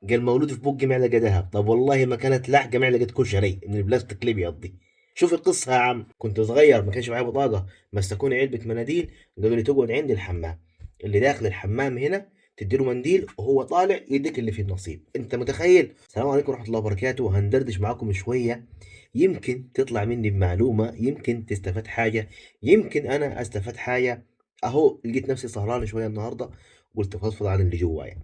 قال مولود في بقي معلقه ذهب. طب والله ما كانت لاحقة معلقه كشري من البلاستيك الابيض دي. شوف القصة يا عم، كنت صغير ما كانش معايا بطاقة، مسكوني علبة مناديل، قالوا لي تقعد عند الحمام، اللي داخل الحمام هنا تديله منديل وهو طالع يديك اللي فيه النصيب. انت متخيل؟ السلام عليكم ورحمة الله وبركاته. هندردش معاكم شوية، يمكن تطلع مني بمعلومة، يمكن تستفاد حاجة، يمكن انا استفاد حاجة. اهو لقيت نفسي سهران شوية النهارده، قلت افضفض عن اللي جوايا.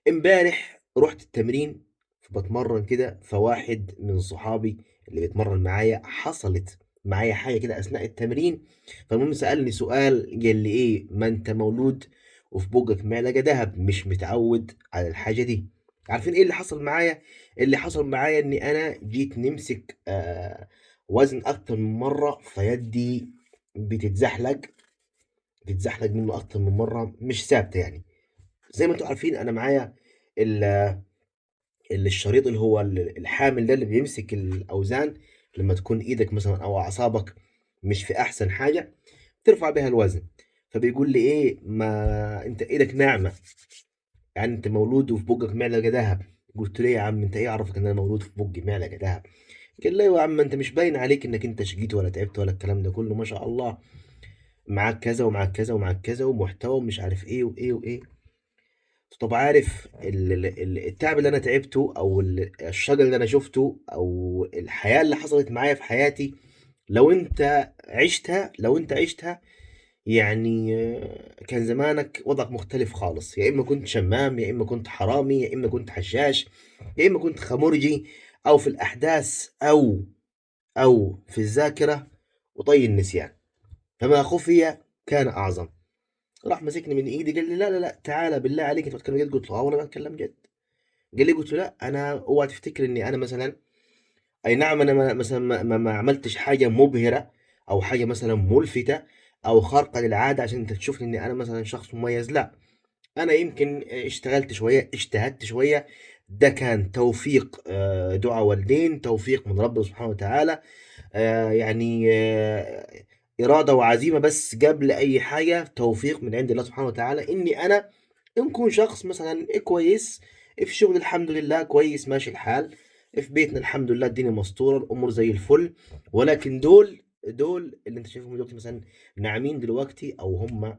امبارح رحت التمرين، بتمرن كده، فواحد من صحابي اللي بيتمرن معايا حصلت معايا حاجة كده اثناء التمرين. فالمهم سالني سؤال، قال لي ايه، ما انت مولود وفي بقك معلقه ذهب، مش متعود على الحاجة دي. عارفين ايه اللي حصل معايا؟ اللي حصل معايا اني انا جيت نمسك وزن اكتر من مرة، فيدي بتتزحلق، بتتزحلق منه اكتر من مرة، مش ثابتة يعني. زي ما انتم عارفين انا معايا الشريط اللي هو الحامل ده اللي بيمسك الاوزان لما تكون ايدك مثلا او اعصابك مش في احسن حاجة ترفع بها الوزن. فبيقول لي ايه، ما انت ايدك ناعمة، يعني انت مولود وفي بقك معلقه ذهب. قلت له يا عم انت ايه عرفك ان انا مولود في بقي معلقه ذهب؟ قال لي ايوه يا عم، انت مش باين عليك انك انت شقيت ولا تعبت ولا الكلام ده كله، ما شاء الله معاك كذا ومعاك كذا ومعاك كذا ومحتوى ومش عارف ايه وايه وايه. طب عارف التعب اللي انا تعبته او الشجر اللي انا شفته او الحياة اللي حصلت معايا في حياتي، لو انت عشتها، لو انت عشتها يعني كان زمانك وضعك مختلف خالص. يا اما كنت شمام، يا اما كنت حرامي، يا اما كنت حشاش، يا اما كنت خمرجي، او في الاحداث او في الذاكرة وطي النسيان. فما خفي كان اعظم. راح مسكني من ايدي قال لي لا لا لا تعالى بالله عليك انت بتتكلم جد؟ قلت له اه والله بتكلم جد. قال لي، قلت له لا انا اوعى تفتكر اني انا مثلا، اي نعم انا مثلا ما عملتش حاجة مبهرة او حاجة مثلا ملفته او خارقة للعادة عشان انت تشوفني اني انا مثلا شخص مميز، لا انا يمكن اشتغلت شوية، اجتهدت شوية، ده كان توفيق، دعاء والدين، توفيق من ربنا سبحانه وتعالى، إرادة وعزيمة، بس قبل أي حاجة توفيق من عند الله سبحانه وتعالى إني أنا نكون شخص مثلا كويس في شغل، الحمد لله كويس ماشي الحال، في بيتنا الحمد لله الدنيا مستورة، الأمور زي الفل. ولكن دول اللي أنت شايفهم دلوقتي مثلا ناعمين دلوقتي، أو هم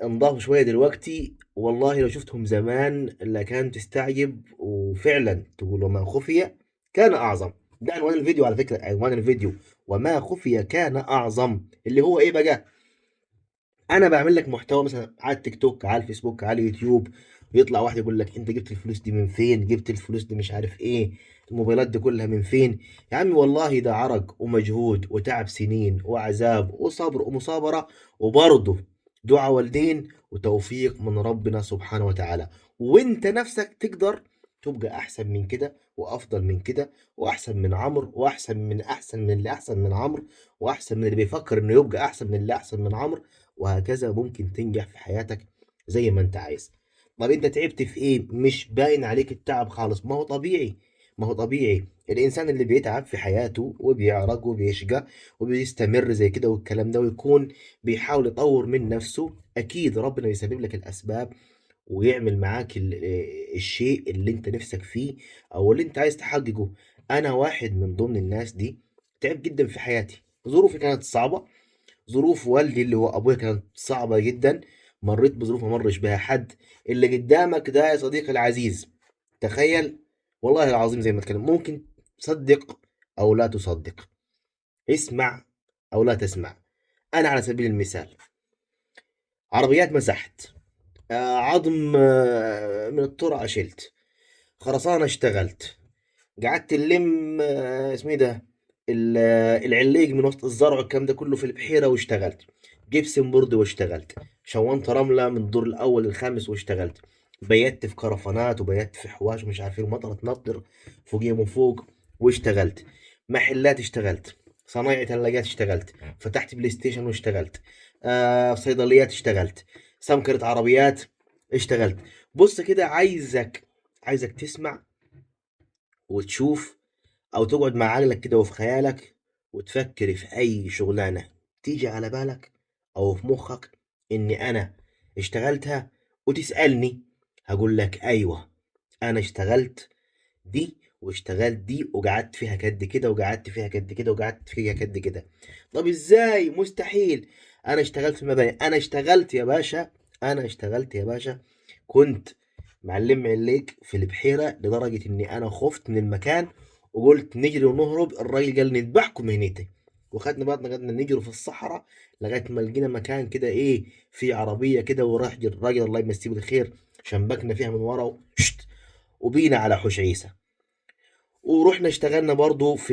انضافوا شوية دلوقتي، والله لو شفتهم زمان لكان تستعجب، وفعلا تقول وما خفي كان أعظم. ده عنوان الفيديو على فكرة، عنوان الفيديو وما خفي كان أعظم، اللي هو إيه بقى؟ أنا بعمل لك محتوى مثلا على التيك توك، على الفيسبوك، على اليوتيوب، ويطلع واحد يقول لك أنت جبت الفلوس دي من فين؟ جبت الفلوس دي مش عارف إيه، الموبايلات دي كلها من فين؟ يا عمي والله ده عرق ومجهود وتعب سنين وعذاب وصبر ومصابرة، وبرضه دعاء والدين وتوفيق من ربنا سبحانه وتعالى. وانت نفسك تقدر تبقى أحسن من كده وأفضل من كده وأحسن من عمرو، وأحسن من أحسن من اللي أحسن من عمرو، وأحسن من اللي بيفكر إنه يبقى أحسن من اللي أحسن من عمرو، وهكذا ممكن تنجح في حياتك زي ما أنت عايز. طب أنت تعبت في إيه؟ مش باين عليك التعب خالص. ما هو طبيعي، ما هو طبيعي الإنسان اللي بيتعب في حياته وبيعرق وبيشقى وبيستمر زي كده والكلام ده، ويكون بيحاول يطور من نفسه، أكيد ربنا يسبب لك الأسباب ويعمل معاك الشيء اللي انت نفسك فيه او اللي انت عايز تحققه. انا واحد من ضمن الناس دي، تعب جدا في حياتي، ظروفي كانت صعبة، ظروف والدي اللي هو ابويا كانت صعبة جدا، مريت بظروف ما مرش بها حد. اللي قدامك ده يا صديقي العزيز، تخيل والله العظيم زي ما اتكلم، ممكن تصدق او لا تصدق، اسمع او لا تسمع. انا على سبيل المثال عربيات مسحت، عظم، من الترعة شلت، خرسانة اشتغلت، قعدت نلم، اسمه ايه ده، العليق من وسط الزرع والكلام ده كله في البحيرة واشتغلت، جبسن بورد واشتغلت، شونت رملة من الدور الأول للخامس واشتغلت، بيت في كرفانات وبيت في حواش ومش عارف ايه، ومطرة تنطر فوقيه من فوق واشتغلت، محلات اشتغلت، صنايع ثلاجات اشتغلت، فتحت بلاي ستيشن واشتغلت، صيدليات اشتغلت، سمكرة عربيات اشتغلت. بص كده، عايزك تسمع وتشوف، او تقعد مع عقلك كده وفي خيالك وتفكر في اي شغلانة تيجي على بالك او في مخك اني انا اشتغلتها، وتسألني هقول لك ايوه، انا اشتغلت دي واشتغلت دي، وقعدت فيها كد كده، وقعدت فيها كد كده، وقعدت فيها كد كده. طب ازاي؟ مستحيل. انا اشتغلت في المباني، انا اشتغلت يا باشا، انا اشتغلت يا باشا، كنت معلم عليك في البحيرة، لدرجة اني انا خفت من المكان وقلت نجري ونهرب. الراجل قال نذبحكم مهنتي، وخدنا بعضنا قعدنا نجري في الصحراء لغاية ما لقينا مكان كده ايه، في عربية كده، وراح الراجل الله يمسيه بالخير شنبكنا فيها من ورا وبينا على حوش عيسى. ورحنا اشتغلنا برضو في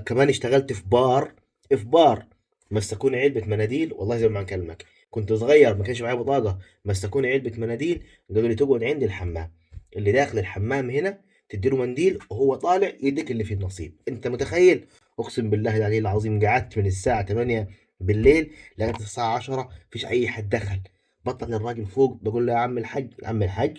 كمان اشتغلت في بار، في بار مسكوني علبة مناديل، والله زي ما اكلمك كنت صغير ما كانش معايا بطاقة، مسكوني علبة مناديل قالوا لي تقعد عند الحمام، اللي داخل الحمام هنا تديله منديل وهو طالع يديك اللي فيه النصيب. انت متخيل؟ اقسم بالله العلي العظيم قعدت من الساعة 8 بالليل لغاية الساعة 10 مفيش اي حد دخل. بطلع للراجل فوق بقول له يا عم الحاج، يا عم الحاج،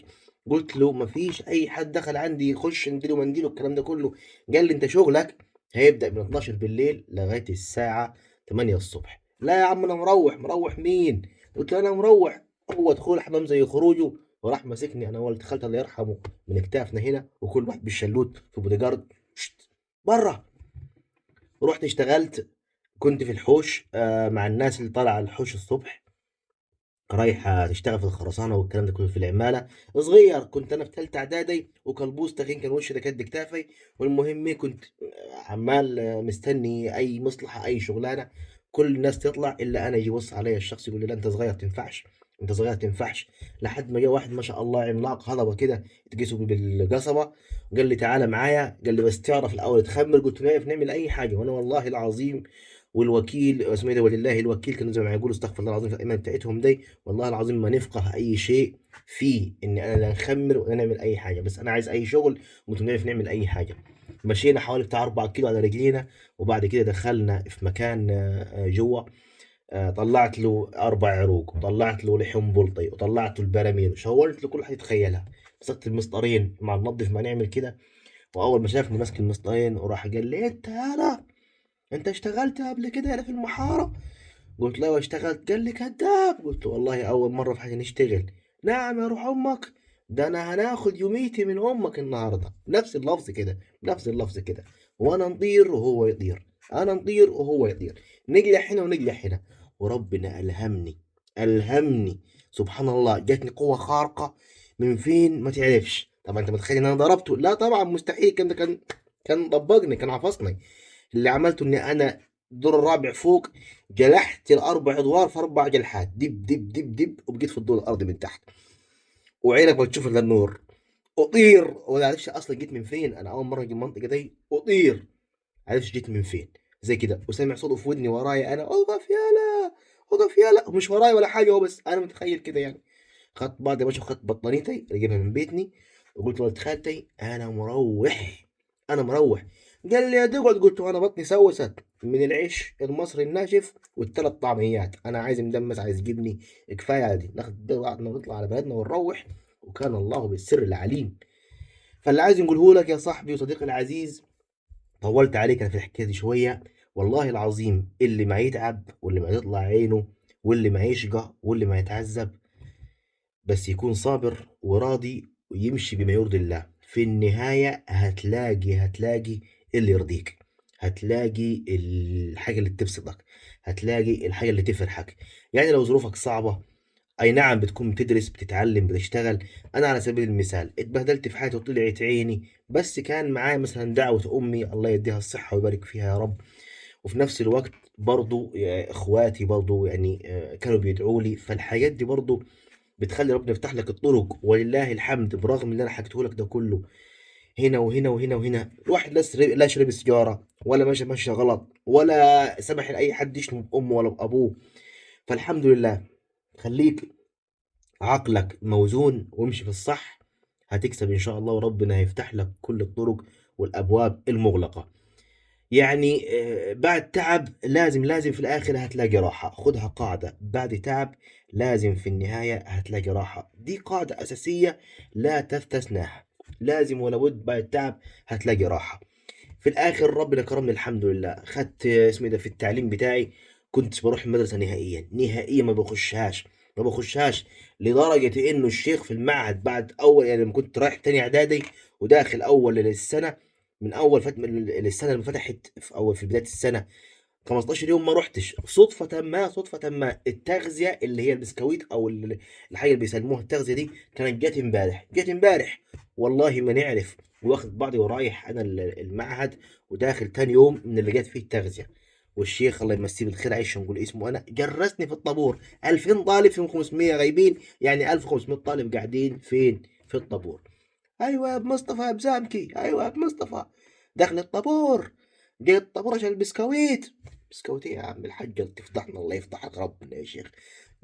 قلت له مفيش اي حد دخل عندي يخش نديله منديل والكلام ده كله. قال لي انت شغلك هيبدأ من 12 بالليل لغاية الساعة 8 الصبح. لا يا عم انا مروح. مروح مين؟ قلت له انا مروح. هو دخول الحمام زي خروجه، وراح ماسكني انا والد خالتي الله يرحمه من اكتافنا هنا، وكل واحد بالشلوت في بوديجارد بره. رحت اشتغلت، كنت في الحوش مع الناس اللي طالعه على الحوش الصبح رايحة تشتغل في الخرسانه والكلام ده كله في العمالة. صغير كنت انا في ثالثة اعدادي، وكلبوس تخين كان وشي ده كد كتافي. والمهم كنت عمال مستني اي مصلحة اي شغلانة، كل الناس تطلع الا انا. يجي يبص عليا الشخص يقول لي لا انت صغير تنفعش، انت صغير تنفعش. لحد ما جه واحد ما شاء الله عملاق هضبه كده تقيسه بالقصبه، قال لي تعالى معايا، قال لي بس تعرف الاول تخمر. قلت له نعرف نعمل اي حاجة. وانا والله العظيم والوكيل اسمه ايه ده، ولله الوكيل، كانوا زي ما يقولوا استغفر الله العظيم في الايمان بتاعتهم دي، والله العظيم ما نفقه اي شيء فيه ان انا لا نخمر ولا نعمل اي حاجة، بس انا عايز اي شغل وانتم نعرف نعمل اي حاجة. مشينا حوالي بتاع 4 كيلو على رجلينا، وبعد كده دخلنا في مكان جوه، طلعت له 4 عروق، وطلعت له لحم بلطي، وطلعت له البراميل، وشورت له كل حاجة تتخيلها. مسكت المسطرين مع ننظف ما نعمل كده، واول ما شافني ماسك المسطرين وراح قال لي انت يالا انت اشتغلت قبل كده هنا في المحاره؟ قلت له اشتغلت. قال لي كذاب. قلت له والله اول مرة في حياتي نشتغل. نعم يا روح امك، ده انا هناخد يوميتي من امك النهارده. نفس اللفظ كده، نفس اللفظ كده، وانا نطير وهو يطير، انا نطير وهو يطير، نجلح هنا ونجلح هنا. وربنا الهمني، الهمني سبحان الله، جاتني قوة خارقة من فين ما تعرفش. طبعا انت متخيل ان انا ضربته؟ لا طبعا مستحيل، كان طبقني، كان عفصني. اللي عملته ان انا الدور الرابع فوق جلحت ال4 ادوار في 4 جلحات، دب دب دب دب، وبقيت في الدور الارضي من تحت، وعينك ما تشوف الا النور. اطير ولا عرفش اصلا جيت من فين، انا اول مرة اجي المنطقة دي، اطير عرفش جيت من فين زي كده. وسامع صوته في ودني ورايا انا، اوقف يالا اوقف يالا، مش ورايا ولا حاجة، هو بس انا متخيل كده يعني. خدت بعض يا باشا، خدت بطانيتي اللي جايبها من بيتني، وقلت لولد خالتي انا مروح، انا مروح. قال لي يا تقعد. قلت له انا بطني سوست من العيش المصري الناشف والثلاث طعميات، انا عايز مدمس، عايز جبني، كفاية على دي، ناخد بعضنا ونطلع على بلدنا ونروح. وكان الله بالسر العليم. فاللي عايز نقوله لك يا صاحبي وصديقي العزيز، طولت عليك انا في الحكاية دي شوية، والله العظيم اللي ما يتعب واللي ما يطلع عينه واللي ما يشقى واللي ما يتعذب، بس يكون صابر وراضي ويمشي بما يرضي الله، في النهاية هتلاقي اللي يرضيك، هتلاقي الحاجة اللي تبسطك، هتلاقي الحاجة اللي تفرحك. يعني لو ظروفك صعبة، اي نعم بتكون بتدرس بتتعلم بتشتغل. انا على سبيل المثال اتبهدلت في حياتي وطلعت عيني، بس كان معايا مثلا دعوة امي الله يديها الصحة ويبارك فيها يا رب، وفي نفس الوقت برضو اخواتي برضو كانوا بيدعوا لي. فالحاجات دي برضو بتخلي ربنا يفتح لك الطرق ولله الحمد. برغم اللي انا حكيته لك ده كله هنا وهنا وهنا وهنا، الواحد لا شرب سيجارة ولا ماشي غلط ولا سمح لاي حد يشتم بامه ولا بابوه. فالحمد لله، خليك عقلك موزون وامشي في الصح، هتكسب ان شاء الله، وربنا هيفتح لك كل الطرق والابواب المغلقة. بعد تعب لازم في الاخر هتلاقي راحة. خدها قاعدة، بعد تعب لازم في النهاية هتلاقي راحة. دي قاعدة اساسية لا تستثناها، لازم ولا بد بعد تعب هتلاقي راحة. في الاخر ربنا كرمني الحمد لله. خدت اسمه ده في التعليم بتاعي، كنت بروح المدرسة نهائيا نهائيا ما بخشهاش. ما بخشهاش. لدرجة انه الشيخ في المعهد بعد اول، يعني لما كنت رايح تاني اعدادي وداخل اول للسنة، من اول من السنة اللي فتحت في اول في بداية السنة 15 يوم ما رحتش، صدفة ما، صدفة ما التغذية اللي هي البسكويت او الحاجة اللي بيسموها التغذية دي كانت جت امبارح، جت امبارح والله ما نعرف. واخد بعضي ورايح انا المعهد، وداخل تاني يوم من اللي جت فيه التغذية، والشيخ الله يمسيه بالخير عايش نقول اسمه انا، جرسني في الطابور 2000 طالب فيهم 500 غايبين، يعني 1500 طالب قاعدين فين؟ في الطابور. ايوه يا ابو مصطفى يا بزامكي، ايوه يا ابو مصطفى، دخل الطابور، جاي الطابور عشان البسكويت. بسكويت ايه يا عم الحاج، تفضحنا الله يفضحك ربنا يا شيخ.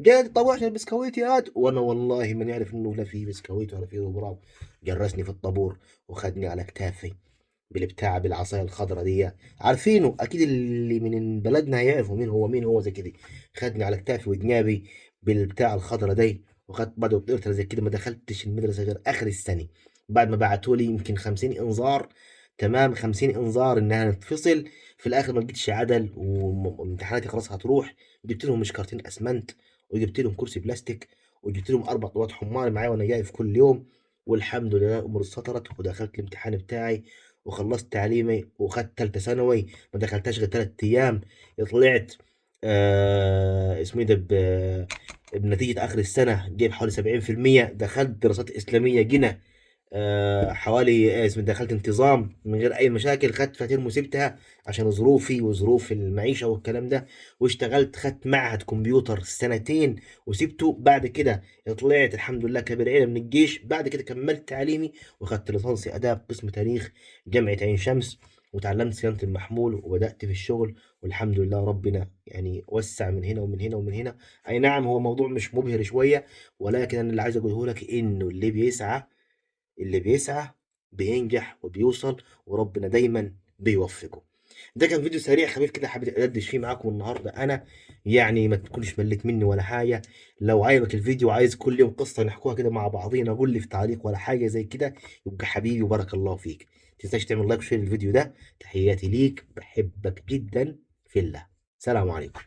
جاي الطابور عشان البسكويت يا واد، وانا والله ما نعرف انه لا فيه بسكويت ولا فيه براو. جرسني في الطابور وخدني على كتافي بالبتاع بالعصايه الخضراء دي، عارفينه اكيد اللي من بلدنا هيعرفوا مين هو، مين هو زي كده. خدني على كتافي وجنابي بالبتاع الخضراء دي، وخدت بعد وطيرت زي كده. ما دخلتش المدرسة غير اخر السنة، بعد ما بعتوا لي يمكن 50 انذار، تمام، 50 انذار انها تتفصل. في الاخر ما لقيتش عدل وامتحاناتي خلاص هتروح. جبت لهم مشكرتين اسمنت، وجبت لهم كرسي بلاستيك، وجبت لهم 4 طوات حمار معايا وانا جاي في كل يوم، والحمد لله الامور اتسترت، ودخلت الامتحان بتاعي وخلصت تعليمي وخدت ثالثة ثانوي. ما دخلتهاش غير 3 ايام، طلعت اسمه ايه ده بنتيجة اخر السنة جايب حوالي 70%. دخلت دراسات اسلامية جنة، حوالي اسمه، دخلت انتظام من غير اي مشاكل، خدت فاتير وسبتها عشان ظروفي وظروف المعيشة والكلام ده، واشتغلت خدت معهد كمبيوتر سنتين وسبته. بعد كده طلعت الحمد لله كبير عيله من الجيش. بعد كده كملت تعليمي وخدت ليسانس اداب قسم تاريخ جامعه عين شمس، وتعلمت صيانة المحمول، وبدات في الشغل، والحمد لله ربنا يعني وسع من هنا ومن هنا ومن هنا. اي نعم هو موضوع مش مبهر شوية، ولكن انا اللي عايز اقوله لك انه اللي بيسعى، اللي بيسعى بينجح وبيوصل، وربنا دايما بيوفقه. ده كان فيديو سريع خفيف كده حبيت ادردش فيه معاكم النهارده انا، يعني ما تكونش مليت مني ولا حاجة. لو عجبك الفيديو وعايز كل يوم قصة نحكوها كده مع بعضينا، قول لي في تعليق ولا حاجة زي كده، يبقى حبيبي وبارك الله فيك. ما تنساش تعمل like و share للفيديو ده. تحياتي ليك، بحبك جدا في الله. سلام عليكم.